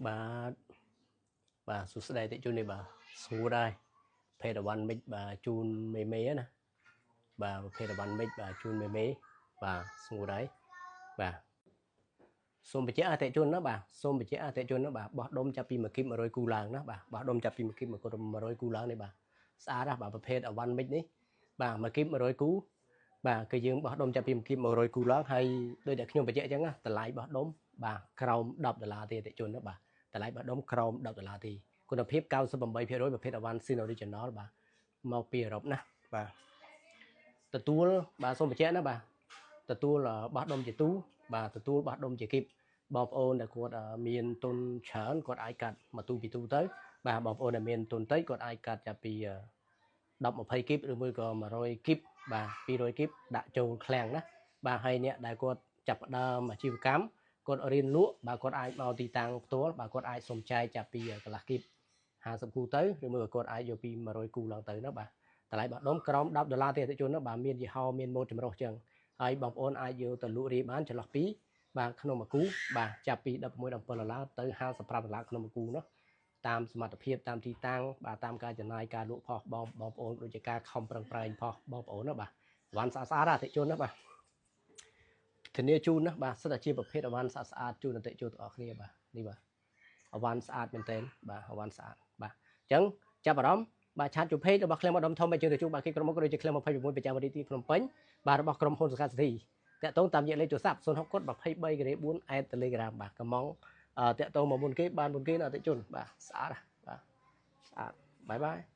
បាទបាទសួស្តីតិជននេះបាទស្ងួតហើយភេទអវ៉ាន់មិចបាទជូនមេមេណាបាទប្រភេទអវ៉ាន់មិចបាទជូនមេមេបាទស្ងួតហើយបាទសូមបញ្ជាក់អតិជនណាបាទសូមបញ្ជាក់អតិជនណាបាទបោះដុំចាប់ពី1គីប100គូឡើងណាបាទបោះដុំចាប់ពី1គីប100គូឡើងនេះបាទស្អាតណាស់បាទប្រភេទអវ៉ាន់មិចនេះបាទ1គីប100គូបាទគឺយើងបោះដុំចាប់ពី1គីប100គូឡើងហើយដោយតែខ្ញុំបញ្ជាក់អញ្ចឹងណាតម្លៃបោះដុំបាទក្រោម10ដុល្លារទេអតិជនណាបាទតម្លៃបោះដុំក្រោម10ដុល្លារទេគុណភាព98%ប្រភេទអវ៉ាន់ស៊ីន original បាទមកពីអឺរ៉ុបណាបាទទទួលបាទសូមបញ្ជាក់ណាបាទទទួលបោះដុំជាទូបាទទទួលបោះដុំជាគីបបងប្អូនដែលគាត់មានទុនច្រើនគាត់អាចកាត់មួយទូពីរទូទៅបាទបងប្អូនដែលមានទុនតិចគាត់អាចកាត់ចាប់ពី10 20គីបឬមួយក៏100គីបបាទ200គីបដាក់ចូលឃ្លាំងណាបាទហើយអ្នកដែលគាត់ចាប់ផ្ដើមអាជីវកម្មគាត់រៀនលក់បាទគាត់អាចមកទីតាំងផ្ទាល់បាទគាត់អាចសុំចែកចាប់ពីកន្លះគីប50គូទៅឬមួយក៏គាត់អាចយកពី100គូឡើងទៅណាបាទតម្លៃបោះដុំក្រោម10ដុល្លារទេអតិជនណាបាទមានយីហោមានម៉ូតចម្រុះចឹងហើយបងប្អូនអាចយកទៅលក់រាយបានចន្លោះពីបាទក្នុងមួយគូបាទចាប់ពី16 17ដុល្លារទៅ55ដុល្លារក្នុងមួយគូនោះតាមសមត្ថភាពតាមទីតាំងបាទតាមការចំណាយការលក់ផុសបងបងប្អូនដូចជាការខំប្រឹងប្រែងផុសបងប្អូនណាបាទអវ៉ាន់ស្អាតស្អាតអតិជនណាបាទធានាជូនណាបាទសិតតែជាប្រភេទអវ៉ាន់ស្អាតស្អាតជូនអតិជនទាំងអស់គ្នាបាទនេះបាទអវ៉ាន់ស្អាតមែនទែនបាទអវ៉ាន់ស្អាតបាទអញ្ចឹងចាប់អារម្មណ៍បាទឆាតជួពេករបស់ឃ្លាំងម្ដុំធំឲ្យជើងទៅជួបបាទគេក្រុមមុខដូចជាឃ្លាំង26ប្រចាំរាជធានីភ្នំពេញបាទរបស់ក្រុមហ៊ុនសុខាសិទ្ធិតាក់ទងតាមរយៈលេខទូរស័ព្ទ06កុដ23ការ៉េ4អែត Telegram បាទកំងតាក់ទងមកមុនគេបានមុនគេណាអតិជនបាទស្អាតបាទស្អាតបាយបាយ។